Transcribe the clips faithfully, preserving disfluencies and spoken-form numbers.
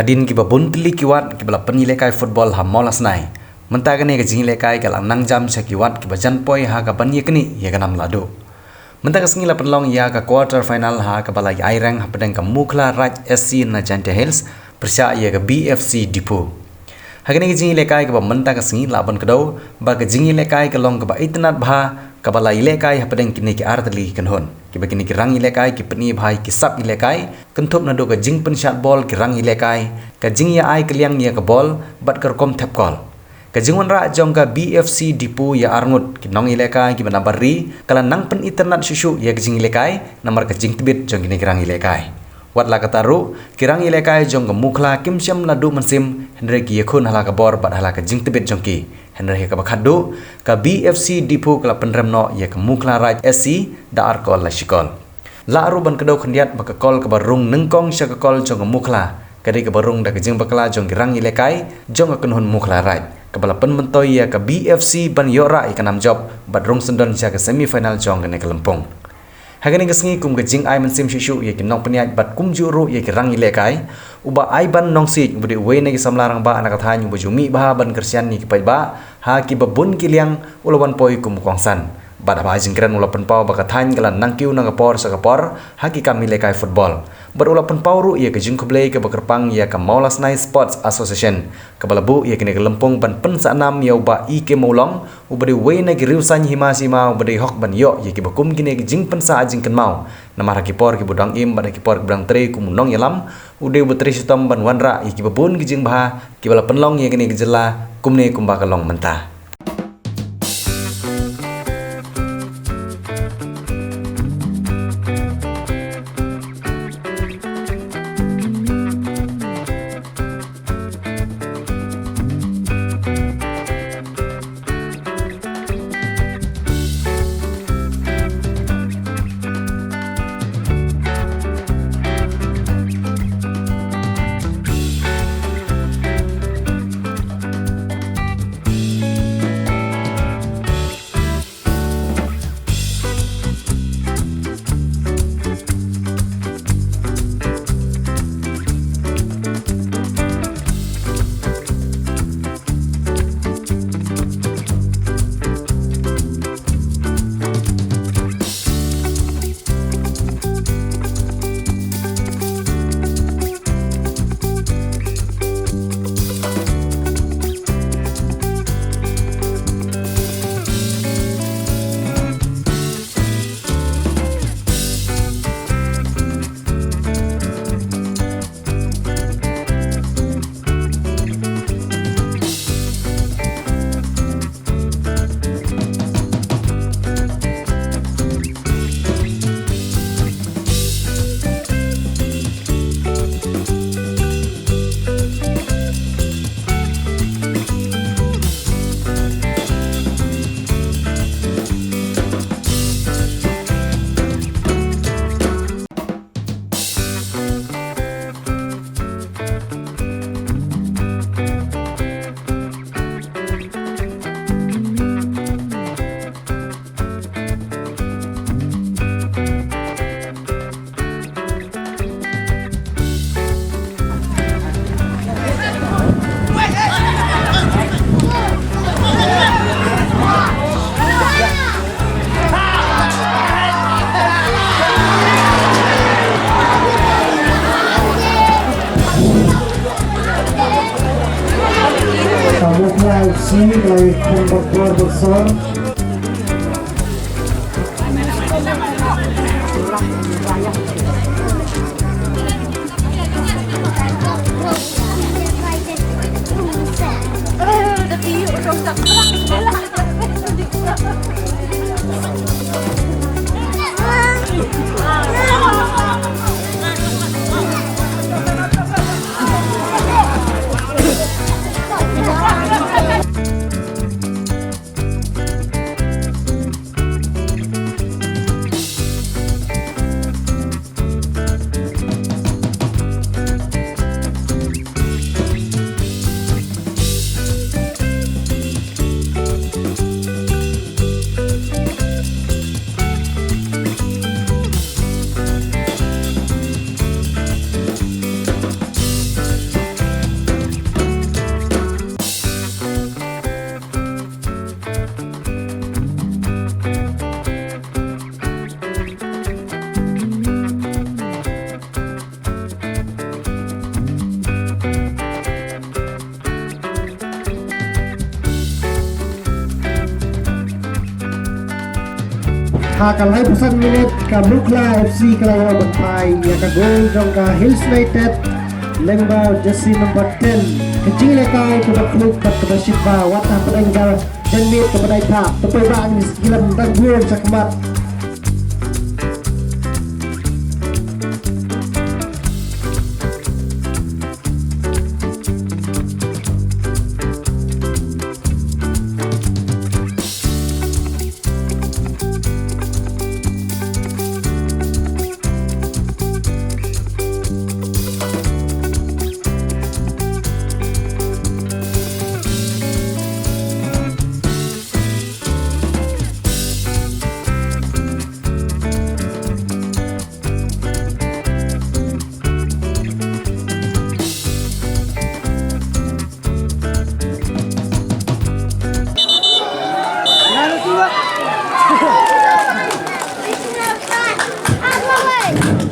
Hadien kiba bun tylli ki wad kiba la pynïalehkai football ha Mawlasnai, mynta kane ka jingïalehkai ka la nang jam sha ki wad kiba jan poi ha kaban ïaknieh ïa ka nam lahduh. Mynta ka sngi la pynlong ïa ka quarter final ha kaba la ïai reng hapdeng ka Mukhla Raj S C na Jaintia Hills pyrshah ïa ka B F C Diphu. Ha kane ka jingïalehkai kaba mynta ka sngi lah ban kdew ba ka jingïalehkai ka long kaba itynnad bha, kaba la ïalehkai hapdeng kine ki artylli ki kynhun, kiba kine ki rangïalehkai ki pyni bha ïa ki sap ïalehkai, kynthup naduh ka jingpynshad bol, ki rangïalehkai, ka jingïa ai kylliang ïa ka bol bad ka rukom thep kol. Ka jingwanrah jong ka B F C Diphu ïa arngut ki nongïalehkai kiba nabar ri ka la nang pynitynnad shuh shuh ïa ka jingïalehkai namar ka jingtbit jong kine ki rangïalehkai. Wat la katta ruh, ki rangïalehkai jong ka Mukhla kim shym la duh mynsiem, hynrei ki ïakhun ha la ka bor bad ha la ka jingtbit jong ki. Hynrei ha kaba khatduh, ka B F C Diphu ka la pynrem noh ïa ka Mukhla Raj S C da ar kol la shi kol. Lah ruh ban kdew khyndiat ba ka kol kaba rung nyngkong sha ka kol jong ka Mukhla ka dei kaba rung da ka jingbakla jong ki rangïalehkai jong ka kynhun Mukhla Raj, kaba la pynmyntoi ïa ka B F C ban ïoh rah ïa ka nam jop bad rung syndon sha ka semi final jong kane ka lympung. Ha kane ka sngi, kum ka jingai mynsiem shuh shuh ïa ki nongpynïaid bad kumjuh ruh ïa ki rangïalehkai, u Bah Aiban Nongsiej, uba dei uwei na ki samla rangbah na ka thaiñ, uba ju mih bha ban kyrshan ïa ki paidbah ha kiba bun ki liang, u la wan poi kum u kongsan. Bad haba ai jingkren, u la pynpaw ba ka thaiñ ka la nang kiew na ka por sha ka por ha ki kam ïalehkai football. Bad u la pynpaw ruh ïa ka jingkhublei kaba kyrpang ïa ka Mawlasnai Sports Association, kaba la buh ïa kane ka lympung ban pynsah nam ïa u Bah E K Mawlong, uba dei uwei na ki riewsaiñ hima sima, uba dei hok ban ïoh ïa kiba kum kine ki jingpynsah jingkynmaw. Namar ha ki por kiba dang im bad ha ki por kiba dang trei kum u nongïalam, u dei uba trei shitom ban wanrah ïa kiba bun ki jingbha kiba la pynlong ïa kane ka jylla kumne kumba ka long mynta. Ka Mukhla F C ka la ïakhun bad bor bad sor. Ha ka laiphew san minit ka Mukhla F C ka la ïoh ban phai ïa ka gol jong ka Hills United lyngba jersey number ten. Ka jingïalehkai kaba khluk bad kaba shitbha wat hapdeng ka janmiet kaba dei thap. To peit ba ngi sdang ban buh shakhmat.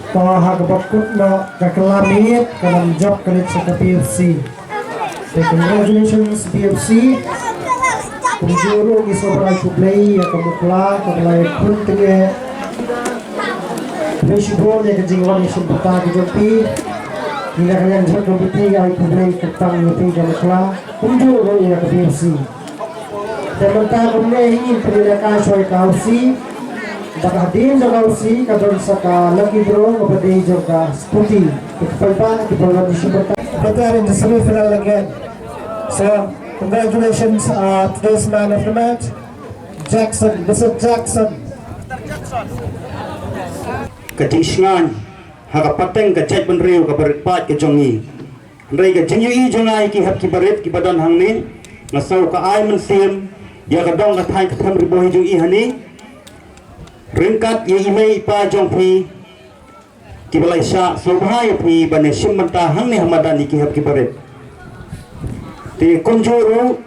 To ha kaba kut noh ka kylla miet ka nam jop ka leit sha ka B F C. Te congratulations B F C. Kumjuh ruh ngi sngewbha ai khublei ïa ka Mukhla kaba la ïakhun tyngeh. Khublei shibun ïa ka jingwan ïashim bynta ka jong phi. Ngi na ka liang jong ka komiti ai khublei kyrpang ïa phi ka Mukhla. Kumjuh ruh ïa ka B F C. Te mynta kumne ngin pynïalehkai shuwa ïa ka housie. Bad hadien jong ka housie ka don sa ka lucky draw kaba dei jong ka scooty. Te ki paidbah kiba wan ïashim bynta. Better in the semi final again. So, congratulations, uh, today's man of the match, Jackson, Mister Jackson. Ka jingshngaiñ ha ka pateng ka jaitbynriew kaba rit paid ka jong ngi. Hynrei ka jingïohi jong nga ïa ki hep ki barit kiba don hangne, nga sngew ka ai mynsiem ïa ka dong ka thaiñ ka them Ri Bhoi jong i hangne. Ryngkat ïa i mei i pa jong phi kiba la ïashah sngewbha ïa phi ban ïashim bynta hangne ha madan ïa ki hep ki barit. Te kumjuh ruh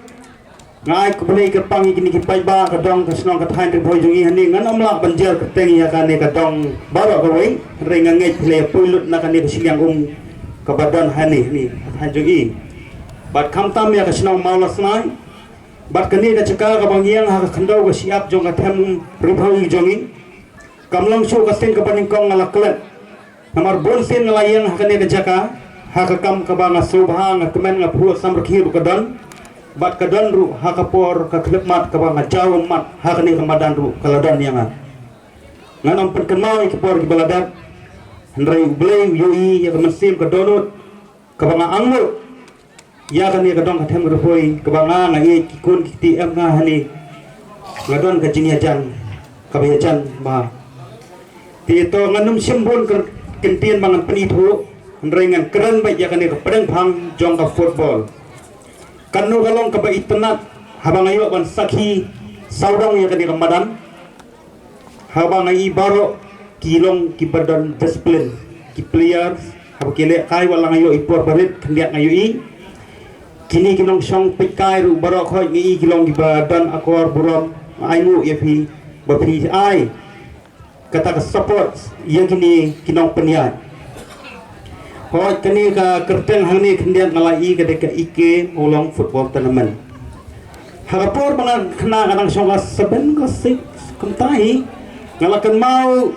nga ai khublei kyrpang ïa kine ki paidbah ka dong ka shnong ka thaiñ Ri Bhoi jong i hangne. Ngan ym lah ban jer kyrteng ïa kane ka dong baroh kawei, hynrei nga ngeit phi la ïa poi lut na kane ka shiliang um kaba don hangne, hangne ka thaiñ jong i. Bad khamtam ïa ka shnong Mawlasnai. Bad kane ka jaka kaba ngi ïeng ha ka khyndew ka shyiap jong ka them Ri Bhoi jong i. Kam long shuh ka sien kaba nyngkong nga la klet. Namar bun sien nga la ïeng ha kane ka jaka, ha ka kam kaba nga sngewbha, nga kmen, nga phuh, samrkhie ruh ka don. Bad ka don ruh ha ka por ka khyllipmat kaba nga jaw ummat ha kane ka madan ruh ka la don ïa nga. Ngan ym pynkynmaw ïa ki por kiba la dep. Hynrei U Blei u ïohi ïa ka mynsiem ka dohnud kaba nga angnud ïa kane ka dong ka them Ri Bhoi kaba nga, nga ïeit, ki khun ki kti em nga hangne. Nga don ka jingïajan kaba ïajan bha. Te to ngan ym shim bun kyntien ba ngan pynithuh, hynrei ngan kren beit ïa kane ka pdeng phang jong ka football. Kano ka long kaba itynnad haba nga ïoh ban sakhi sawdong ïa kane ka madan. Haba nga ïohi baroh ki long kiba don discipline, ki players haba ki lehkai, wat la nga ïoh i por barit khyndiat nga ïohi. Kine ki nongshong peitkai ruh baroh khoit nga ïohi ki long kiba don akor burom. Nga ainguh ïa phi ba phi ai kata ka support ïa kine ki nongpynïaid. Hooid, kane ka kyrteng hangne khyndiat nga la ïohi ka dei ka E K Mawlong Football Tournament. Ha ka por ba nga khynnah nga dang shong class seven, class six, kumta hi nga la kynmaw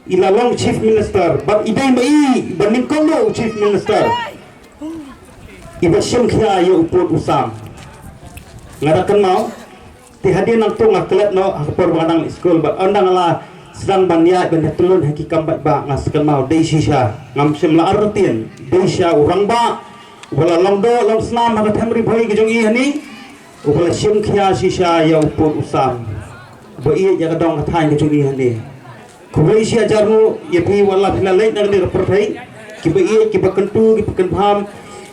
i la long Chief Minister bad i dei ma i ba nyngkong noh u Chief Minister iba shim khia ïa u pud u sam. Nga da kynmaw. Te hadien nangta nga klet noh ha ka por ba nga dang leit skul bad ynda nga la sdang ban ïaid ban ïatyllun ha ki kam paidbah, nga sa kynmaw dei shisha, ngam shym la artatien, dei shisha u rangbah uba la long doh long snam ha ka them Ri Bhoi ka jong i hangne, uba la shim khia shisha ïa u pud u sam, uba ïeit ïa ka dong ka thaiñ ka jong i hangne. Khublei shi hajar nguh ïa phi wat la phi la leit na kane ka pyrthei, kiba ïeit, kiba kyntu, kiba kynpham,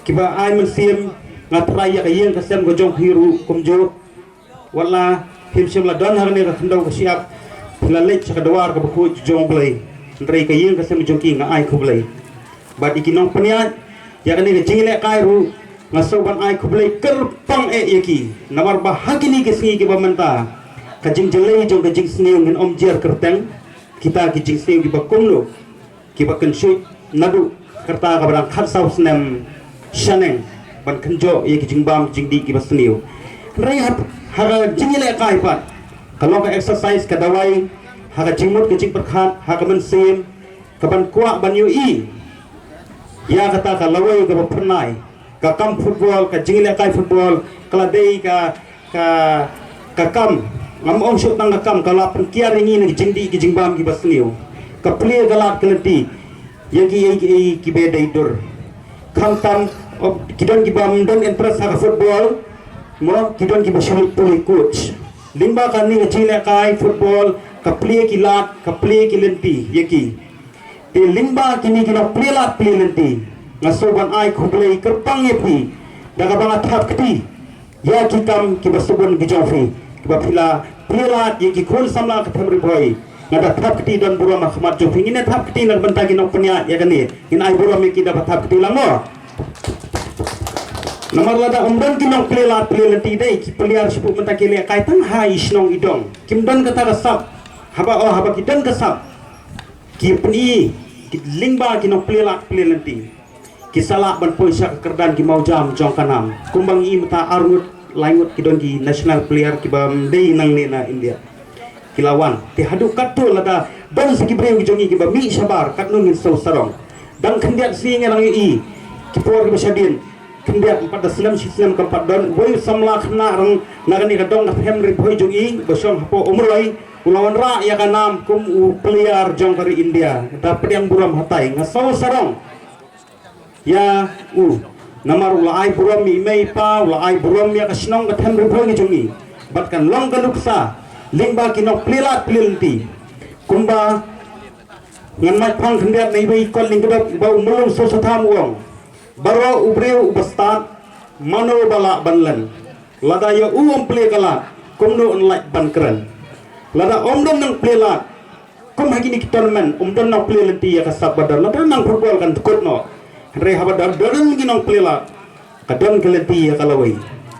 kiba ai mynsiem. Nga trai ïa ka ïing ka sem ka jong phi ruh kumjuh. Wat la phim shym la don ha kane ka khyndew ka shyiap, phi la leit sha ka dwar kaba khuid jong U Blei. Hynrei ka ïing ka sem jong ki nga ai khublei. Bad ïa ki nongpynïaid ïa kane ka jingïalehkai ruh nga sngew ban ai khublei kyrpang eh ïa ki. Namar ba ha kine ki sngi kiba mynta, ka jingjyllei jong ka jingsniew ngin ym jer kyrteng, kita ki jingsniew kiba kumno, kiba kynshuh naduh karta kaba dang khatsaw snem shaneng ban kynjoh ïa ki jingbam jingdih kiba sniew. Hynrei ha, ha ka jingïalehkai pat, ka long ka exercise, ka dawai ha ka jingmut ka jingpyrkhat, ha ka mynsiem, ka ban kwah ban ïohi ïa kata ka lawei kaba phyrnai, ka kam football, ka jinglehkai football, ka la dei ka, ka, ka kam, ngam ong shuh tang ka kam, ka la pynkiar ïa ngi na ki jingdih ki jingbam kiba sniew. Ka plie ka lad ka lynti ïa ki, ïa ki, ïa ki ba dei dur. Khamtam, oh, ki don kiba ym don interest ha ka football, mo, ki don kiba shu pule coach. Lyngba kane ka jinglehkai football, ka plie ki lad, ka plie ki lynti ïa ki. Te lyngba kine ki nongplie lad plie lynti, nga sngewbha ban ai khublei kyrpang ïa phi da kaba nga thap kti ïa ki kam kiba sngewbha ki jong phi, kiba phi la plie lad ïa ki khun samla ka them Ri Bhoi. Nga da thap kti don burom ha khmat jong phi. Ngin ïa thap kti na ka bynta ki nongpynïaid ïa kane, ngin ai burom ïa ki da ba thap kti lang mo. Namar lada ym don ki nongplie lad plie lynti dei ki player shu buh mynta ki lehkai tang ha i shnong i dong. Kim don kata ka sap haba, oh, haba ki don ka sap, ki pyni, ki lyngba ki nongplie lad plie lynti, ki sa lah ban poi sha ka kyrdan ki mawjam jong ka nam. Kumba ngi mynta ar ngut lai ngut ki don ki national player kiba ym dei nangne na India, ki la wan. Te haduh katto lada don sa ki briew ki jong ngi kiba mih shabar, katno ngin sngewsarong. Dang khyndiat sngi ngi dang ïohi ki por kiba shadien, khyndiat, ym pat da snem shi snem kam pat don uwei u samla khynnah rang na kane ka dong ka them Ri Bhoi jong ngi ba shong hapoh Umroi u la wanrah ïa ka nam kum u player jong ka ri India. Da pdiang burom hatai, nga sngewsarong ïa u. Namar u la ai burom ïa i mei i pa, u la ai burom ïa ka shnong ka them Ri Bhoi ka jong ngi. Bad kan long ka nuksa lyngba ki nongplie lad plie lynti. Kumba ngan mait phang khyndiat na iwei i kot lyngkdop ba u Myllung Soso Tham u ong, baroh u briew uba stad, mano ba lah ban len? Lada ïa u ym plie ka lad, kumno yn lah ban kren? Lada ym don nongplie lad, kum ha kine ki tournament, ym don nongplie lynti ïa ka sap ba don. Lada nang football kan kut noh. Hynrei haba don, don ki nongplie lad, ka don ka lynti ïa ka lawei.